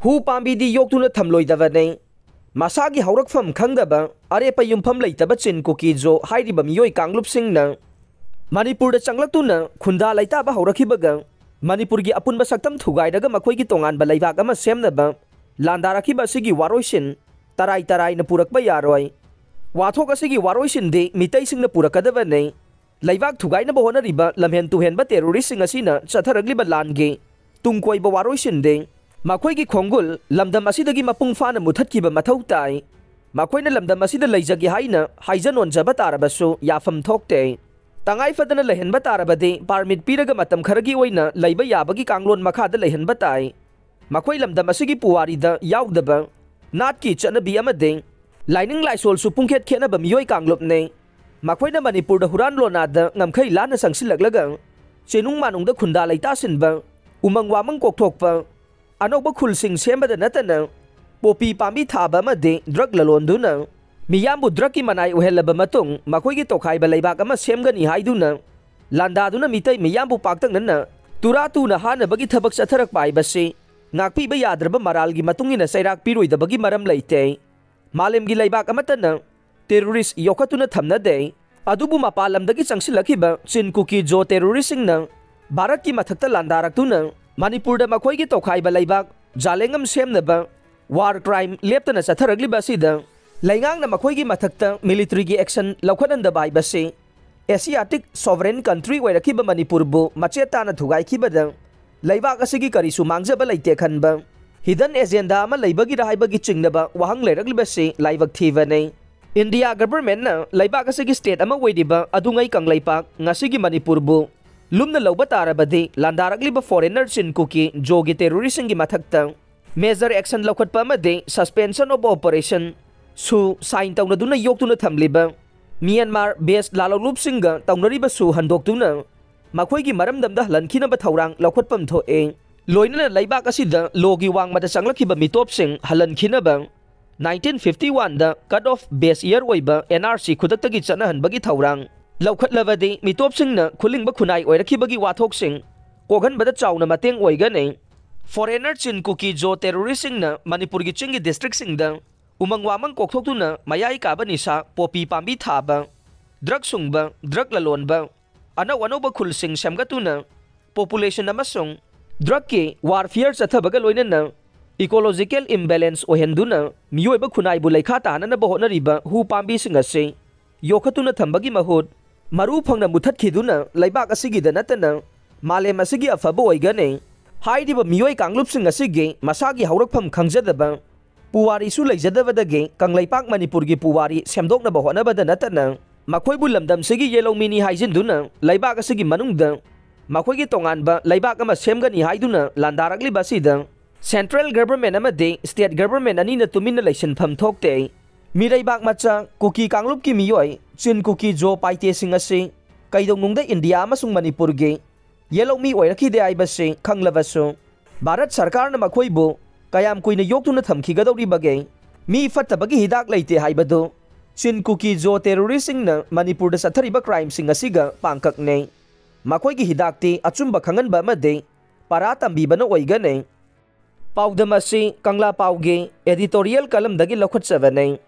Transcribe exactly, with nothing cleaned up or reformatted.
ꯎ ꯄꯥꯝꯕꯤꯗꯤ ꯌꯣꯛꯇꯨꯅ ꯊꯝꯂꯣꯏꯗꯕꯅꯤ꯫ ꯃꯁꯥꯒꯤ ꯍꯧꯔꯛꯐꯝ ꯈꯪꯗꯕ, ꯑꯔꯦꯞꯄ ꯌꯨꯝꯐꯝ ꯂꯩꯇꯕ ꯆꯤꯟ ꯀꯨꯀꯤ ꯖꯣ ꯍꯥꯏꯔꯤꯕ ꯃꯤꯑꯣꯏ ꯀꯥꯡꯂꯨꯞꯁꯤꯡꯅ ꯃꯅꯤꯄꯨꯔꯗ ꯆꯪꯂꯛꯇꯨꯅ ꯈꯨꯟꯗꯥ ꯂꯩꯇꯥꯕ ꯍꯧꯔꯛꯈꯤꯕꯒ ꯃꯅꯤꯄꯨꯔꯒꯤ ꯑꯄꯨꯟꯕ ꯁꯛꯇꯝ ꯊꯨꯒꯥꯏꯔꯒ ꯃꯈꯣꯏꯒꯤ ꯇꯣꯉꯥꯟꯕ ꯂꯩꯕꯥꯛ ꯑꯃ ꯁꯦꯝꯅꯕ ꯂꯥꯟꯗꯥꯔꯛꯈꯤꯕ ꯑꯁꯤꯒꯤ ꯋꯥꯔꯣꯏꯁꯤꯟ ꯇꯔꯥꯏ ꯇꯔꯥꯏꯅ ꯄꯨꯔꯛꯄ ꯌꯥꯔꯣꯏ꯫ ꯋꯥꯊꯣꯛ ꯑꯁꯤꯒꯤ ꯋꯥꯔꯣꯏꯁꯤꯟꯗꯤ ꯃꯤꯇꯩꯁꯤꯡꯅ ꯄꯨꯔꯛꯀꯗꯕꯅꯤ꯫ ꯂꯩꯕꯥꯛ ꯊꯨꯒꯥꯏꯅꯕ ꯍꯣꯠꯅꯔꯤꯕ ꯂꯝꯍꯦꯟ ꯇꯨꯍꯦꯟꯕ ꯇꯦꯔꯣꯔꯤꯁꯁꯤꯡ ꯑꯁꯤꯅ ꯆꯠꯊꯔꯛꯂꯤꯕ ꯂꯥꯟꯒꯤ ꯇꯨꯡ ꯀꯣꯏꯕ ꯋꯥꯔꯣꯏꯁꯤꯟꯗꯤ ꯃꯈꯣꯏꯒꯤ ꯈꯣꯡꯒꯨꯜ ꯂꯝꯗꯝ ꯑꯁꯤꯗꯒꯤ ꯃꯄꯨꯡ ꯐꯥꯅ ꯃꯨꯊꯠꯈꯤꯕ ꯃꯊꯧ ꯇꯥꯏ꯫ ꯃꯈꯣꯏꯅ ꯂꯝꯗꯝ ꯑꯁꯤꯗ ꯂꯩꯖꯒꯦ ꯍꯥꯏꯅ ꯍꯥꯏꯖ ꯅꯣꯟꯖꯕ ꯇꯥꯔꯕꯁꯨ ꯌꯥꯐꯝ ꯊꯣꯛꯇꯦ꯫ ꯇꯉꯥꯏ ꯐꯗꯅ ꯂꯩꯍꯟꯕ ꯇꯥꯔꯕꯗꯤ ꯄꯥꯔꯃꯤꯠ ꯄꯤꯔꯒ ꯃꯇꯝ ꯈꯔꯒꯤ ꯑꯣꯏꯅ ꯂꯩꯕ ꯌꯥꯕꯒꯤ ꯀꯥꯡꯂꯣꯟ ꯃꯈꯥꯗ ꯂꯩꯍꯟꯕ ꯇꯥꯏ꯫ ꯃꯈꯣꯏ ꯂꯝꯗꯝ ꯑꯁꯤꯒꯤ ꯄꯨꯋꯥꯔꯤꯗ ꯌꯥꯎꯗꯕ, ꯅꯥꯠꯀꯤ ꯆꯠꯅꯕꯤ ꯑꯃꯗꯤ ꯂꯥꯏꯅꯤꯡ ꯂꯥꯏꯁꯣꯜꯁꯨ ꯄꯨꯡꯈꯦꯠ ꯈꯦꯠꯅꯕ ꯃꯤꯑꯣꯏ ꯀꯥꯡꯂꯨꯞꯅꯤ꯫ ꯃꯈꯣꯏꯅ ꯃꯅꯤꯄꯨꯔꯗ ꯍꯨꯔꯥꯟ ꯂꯣꯟꯅꯥꯗ ꯉꯝꯈꯩ ꯂꯥꯟꯅ ꯆꯪꯁꯤꯜꯂꯛꯂꯒ ꯆꯤꯅꯨꯡ ꯃꯥꯅꯨꯡꯗ ꯈꯨꯟꯗꯥ ꯂꯩꯇꯥꯁꯤꯟꯕ, ꯎꯃꯪ ꯋꯥꯃꯪ ꯀꯣꯛꯊꯣꯛꯄ, ꯑꯅꯧꯕ ꯈꯨꯜꯁꯤꯡ ꯁꯦꯝꯕꯗ ꯅꯠꯇꯅ ꯄꯣꯄꯤ ꯄꯥꯝꯕꯤ ꯊꯥꯕ ꯑꯃꯗꯤ ꯗ꯭ꯔꯒ ꯂꯂꯣꯟꯗꯨꯅ ꯃꯤꯌꯥꯝꯕꯨ ꯗ꯭ꯔꯒꯀꯤ ꯃꯅꯥꯏ ꯑꯣꯏꯍꯜꯂꯕ ꯃꯇꯨꯡ ꯃꯈꯣꯏꯒꯤ ꯇꯣꯈꯥꯏꯕ ꯂꯩꯕꯥꯛ ꯑꯃ ꯁꯦꯝꯒꯅꯤ ꯍꯥꯏꯗꯨꯅ ꯂꯥꯟꯗꯥꯗꯨꯅ ꯃꯤꯇꯩ ꯃꯤꯌꯥꯝꯕꯨ ꯄꯥꯛꯇꯛꯅꯅ ꯇꯨꯔꯥ ꯇꯨꯅ ꯍꯥꯠꯅꯕꯒꯤ ꯊꯕꯛ ꯆꯠꯊꯔꯛꯄ ꯍꯥꯏꯕꯁꯤ ꯉꯥꯛꯄꯤꯕ ꯌꯥꯗ꯭ꯔꯕ ꯃꯔꯥꯜꯒꯤ ꯃꯇꯨꯡ ꯏꯟꯅ ꯆꯩꯔꯥꯛ ꯄꯤꯔꯣꯏꯗꯕꯒꯤ ꯃꯔꯝ ꯂꯩꯇꯦ꯫ ꯃꯥꯂꯦꯝꯒꯤ ꯂꯩꯕꯥꯛ ꯑꯃꯠꯇꯅ ꯇꯦꯔꯣꯔꯤꯁ ꯌꯣꯛꯈꯠꯇꯨꯅ ꯊꯝꯅꯗꯦ꯫ ꯑꯗꯨꯕꯨ ꯃꯄꯥꯟ ꯂꯝꯗꯒꯤ ꯆꯪꯁꯤꯜꯂꯛꯈꯤꯕ ꯆꯤꯟ ꯀꯨꯀꯤ ꯖꯣ ꯇꯦꯔꯣꯔꯤꯁꯁꯤꯡꯅ ꯚꯥꯔꯠꯀꯤ ꯃꯊꯛꯇ ꯂꯥꯟꯗꯥꯔꯛꯇꯨꯅ ꯃꯅꯤꯄꯨꯔꯗ ꯃꯈꯣꯏꯒꯤ ꯇꯣꯈꯥꯏꯕ ꯂꯩꯕꯥꯛ ꯖꯥꯂꯦꯡ ꯑꯃ ꯁꯦꯝꯅꯕ ꯋꯥꯔ ꯀ꯭ꯔꯥꯏꯝ ꯂꯦꯞꯇꯅ ꯆꯠꯊꯔꯛꯂꯤꯕ ꯑꯁꯤꯗ ꯂꯩꯉꯥꯛꯅ ꯃꯈꯣꯏꯒꯤ ꯃꯊꯛꯇ ꯃꯤꯂꯤꯇꯔꯤꯒꯤ ꯑꯦꯛꯁꯟ ꯂꯧꯈꯠꯍꯟꯗꯕ ꯍꯥꯏꯕꯁꯤ ꯑꯦꯁꯤꯌꯥꯇꯤꯛ ꯁꯣꯚꯔꯦꯟ ꯀꯟꯇ꯭ꯔꯤ ꯑꯣꯏꯔꯛꯈꯤꯕ ꯃꯅꯤꯄꯨꯔꯕꯨ ꯃꯆꯦꯠ ꯇꯥꯅ ꯊꯨꯒꯥꯏꯈꯤꯕꯗ ꯂꯩꯕꯥꯛ ꯑꯁꯤꯒꯤ ꯀꯔꯤꯁꯨ ꯃꯥꯡꯖꯕ ꯂꯩꯇꯦ ꯈꯟꯕ, ꯍꯤꯗꯟ ꯑꯦꯖꯦꯟꯗꯥ ꯑꯃ ꯂꯩꯕꯒꯤꯔ ꯍꯥꯏꯕꯒꯤ ꯆꯤꯡꯅꯕ ꯋꯥꯍꯪ ꯂꯩꯔꯛꯂꯤꯕꯁꯤ ꯂꯥꯏꯕꯛ ꯊꯤꯕꯅꯤ꯫ ꯏꯟꯗꯤꯌꯥ ꯒꯚꯔꯟꯃꯦꯟꯠꯅ ꯂꯩꯕꯥꯛ ꯑꯁꯤꯒꯤ ꯁ꯭ꯇꯦꯠ ꯑꯃ ꯑꯣꯏꯔꯤꯕ ꯑꯗꯨꯉꯩ ꯀꯪꯂꯩꯄꯥꯛ, ꯉꯁꯤꯒꯤ ꯃꯅꯤꯄꯨꯔꯕꯨ ꯂꯨꯝꯅ ꯂꯧꯕ ꯇꯥꯔꯕꯗꯤ ꯂꯥꯟꯗꯥꯔꯛꯂꯤꯕ ꯐꯣꯔꯦꯟꯅꯔ ꯆꯤꯟ ꯀꯨꯀꯤ ꯖꯣꯒꯤ ꯇꯦꯔꯣꯔꯤꯁꯁꯤꯡꯒꯤ ꯃꯊꯛꯇ ꯃꯦꯖꯔ ꯑꯦꯛꯁꯟ ꯂꯧꯈꯠꯄ ꯑꯃꯗꯤ ꯁꯁꯄꯦꯟꯁꯟ ꯑꯣꯐ ꯑꯣꯄꯔꯦꯁꯟ ꯁꯨ ꯁꯥꯏꯟ ꯇꯧꯅꯗꯨꯅ ꯌꯣꯛꯇꯨꯅ ꯊꯝꯂꯤꯕ ꯃ꯭ꯌꯥꯟꯃꯥꯔ ꯕꯦꯁ ꯂꯥꯂꯣꯡꯂꯨꯞꯁꯤꯡꯒ ꯇꯧꯅꯔꯤꯕ ꯁꯨ ꯍꯟꯗꯣꯛꯇꯨꯅ ꯃꯈꯣꯏꯒꯤ ꯃꯔꯝꯗꯝꯗ ꯍꯜꯍꯟꯈꯤꯅꯕ ꯊꯧꯔꯥꯡ ꯂꯧꯈꯠꯐꯝ ꯊꯣꯛꯑꯦ꯫ ꯂꯣꯏꯅꯅ ꯂꯩꯕꯥꯛ ꯑꯁꯤꯗ ꯂꯣꯒꯤ ꯋꯥꯡꯃꯗ ꯆꯪꯂꯛꯈꯤꯕ ꯃꯤꯇꯣꯞꯁꯤꯡ ꯍꯜꯍꯟꯈꯤꯅꯕ ꯅꯥꯏꯟꯇꯤꯟ ꯐꯤꯐꯇꯤ ꯋꯥꯟꯗ ꯀꯠ ꯑꯣꯐ ꯕꯦꯁ ꯏꯌꯔ ꯑꯣꯏꯕ ꯑꯦꯟ ꯑꯥꯔ ꯁꯤ ꯈꯨꯗꯛꯇꯒꯤ ꯆꯠꯅꯍꯟꯕꯒꯤ ꯊꯧꯔꯥꯡ ꯂꯧꯈꯠꯂꯕꯗꯤ ꯃꯤꯇꯣꯞꯁꯤꯡꯅ ꯈꯨꯂꯤꯡꯕ ꯈꯨꯟꯅꯥꯏ ꯑꯣꯏꯔꯛꯈꯤꯕꯒꯤ ꯋꯥꯊꯣꯛꯁꯤꯡ ꯀꯣꯛꯍꯟꯕꯗ ꯆꯥꯎꯅ ꯃꯇꯦꯡ ꯑꯣꯏꯒꯅꯤ꯫ Foreigner Chin Kuki Zo terroristꯁꯤꯡꯅ ꯃꯅꯤꯄꯨꯔꯒꯤ ꯆꯤꯡꯒꯤ districtꯁꯤꯡꯗ ꯎꯃꯪ ꯋꯥꯃꯪ ꯀꯣꯛꯊꯣꯛꯇꯨꯅ ꯃꯌꯥꯏ ꯀꯥꯕ ꯅꯤꯁꯥ, ꯄꯣꯄꯤ ꯄꯥꯝꯕꯤ ꯊꯥꯕ, drug ꯁꯨꯡꯕ, drug ꯂꯂꯣꯟꯕ, ꯑꯅꯧ ꯑꯅꯧꯕ ꯈꯨꯜꯁꯤꯡ ꯁꯦꯝꯒꯠꯇꯨꯅ population ꯑꯃꯁꯨꯡ drugꯀꯤ warfare ꯆꯠꯊꯕꯒ ꯂꯣꯏꯅꯅ ecological imbalance ꯑꯣꯏꯍꯟꯗꯨꯅ ꯃꯤꯑꯣꯏꯕ ꯈꯨꯟꯅꯥꯏꯕꯨ ꯂꯩꯈꯥ ꯇꯥꯍꯟꯅꯕ ꯍꯣꯠꯅꯔꯤꯕ ꯍꯨ ꯄꯥꯝꯕꯤꯁꯤꯡ ꯑꯁꯤ ꯌꯣꯛꯈꯠꯇꯨꯅ ꯊꯝꯕꯒꯤ ꯃꯍꯨꯠ ꯃꯔꯨ ꯐꯪꯅ ꯃꯨꯊꯠꯈꯤꯗꯨꯅ ꯂꯩꯕꯥꯛ ꯑꯁꯤꯒꯤꯗ ꯅꯠꯇꯅ ꯃꯥꯂꯦꯝ ꯑꯁꯤꯒꯤ ꯑꯐꯕ ꯑꯣꯏꯒꯅꯤ꯫ ꯍꯥꯏꯔꯤꯕ ꯃꯤꯑꯣꯏ ꯀꯥꯡꯂꯨꯞꯁꯤꯡ ꯑꯁꯤꯒꯤ ꯃꯁꯥꯒꯤ ꯍꯧꯔꯛꯐꯝ ꯈꯪꯖꯗꯕ, ꯄꯨꯋꯥꯔꯤꯁꯨ ꯂꯩꯖꯗꯕꯗꯒꯤ ꯀꯪꯂꯩꯄꯥꯛ ꯃꯅꯤꯄꯨꯔꯒꯤ ꯄꯨꯋꯥꯔꯤ ꯁꯦꯝꯗꯣꯛꯅꯕ ꯍꯣꯠꯅꯕꯗ ꯅꯠꯇꯅ ꯃꯈꯣꯏꯕꯨ ꯂꯝꯗꯝꯁꯤꯒꯤ ꯌꯦꯜꯍꯧꯃꯤꯅꯤ ꯍꯥꯏꯖꯤꯟꯗꯨꯅ ꯂꯩꯕꯥꯛ ꯑꯁꯤꯒꯤ ꯃꯅꯨꯡꯗ ꯃꯈꯣꯏꯒꯤ ꯇꯣꯉꯥꯟꯕ ꯂꯩꯕꯥꯛ ꯑꯃ ꯁꯦꯝꯒꯅꯤ ꯍꯥꯏꯗꯨꯅ ꯂꯥꯟꯗꯥꯔꯛꯂꯤꯕ ꯑꯁꯤꯗ central government ꯑꯃꯗꯤ state government ꯑꯅꯤꯅ ꯇꯨꯃꯤꯟꯅ ꯂꯩꯁꯤꯟꯐꯝ ꯊꯣꯛꯇꯦ꯫ ꯃꯤꯔꯩꯕꯥꯛ ꯃꯆꯥ ꯀꯨꯀꯤ ꯀꯥꯡꯂꯨꯞꯀꯤ ꯃꯤꯑꯣꯏ ꯆꯤꯟ ꯀꯨꯀꯤ ꯖꯣ ꯄꯥꯏꯇꯦꯁꯤꯡ ꯑꯁꯤ ꯀꯩꯗꯧꯅꯨꯡꯗ ꯏꯟꯗꯤꯌꯥ ꯑꯃꯁꯨꯡ ꯃꯅꯤꯄꯨꯔꯒꯤ ꯌꯦꯜꯍꯧꯃꯤ ꯑꯣꯏꯔꯛꯈꯤꯗꯦ ꯍꯥꯏꯕꯁꯤ ꯈꯪꯂꯕꯁꯨ, ꯚꯥꯔꯠ ꯁꯔꯀꯥꯔꯅ ꯃꯈꯣꯏꯕꯨ ꯀꯌꯥꯝ ꯀꯨꯏꯅ ꯌꯣꯛꯇꯨꯅ ꯊꯝꯈꯤꯒꯗꯧꯔꯤꯕꯒꯦ? ꯃꯤ ꯐꯠꯇꯕꯒꯤ ꯍꯤꯗꯥꯛ ꯂꯩꯇꯦ ꯍꯥꯏꯕꯗꯨ ꯆꯤꯟ ꯀꯨꯀꯤ ꯖꯣ terroristꯁꯤꯡꯅ ꯃꯅꯤꯄꯨꯔꯗ ꯆꯠꯊꯔꯤꯕ crimeꯁꯤꯡ ꯑꯁꯤꯒ ꯄꯥꯡꯀꯛꯅꯩ꯫ ꯃꯈꯣꯏꯒꯤ ꯍꯤꯗꯥꯛꯇꯤ ꯑꯆꯨꯝꯕ ꯈꯪꯍꯟꯕ ꯑꯃꯗꯤ ꯄꯔꯥ ꯇꯝꯕꯤꯕꯅ ꯑꯣꯏꯒꯅꯤ꯫ ꯄꯥꯎꯗꯝ ꯑꯁꯤ ꯀꯪꯂꯥ ꯄꯥꯎꯒꯤ editorial columnꯗꯒꯤ ꯂꯧꯈꯠꯆꯕꯅꯤ꯫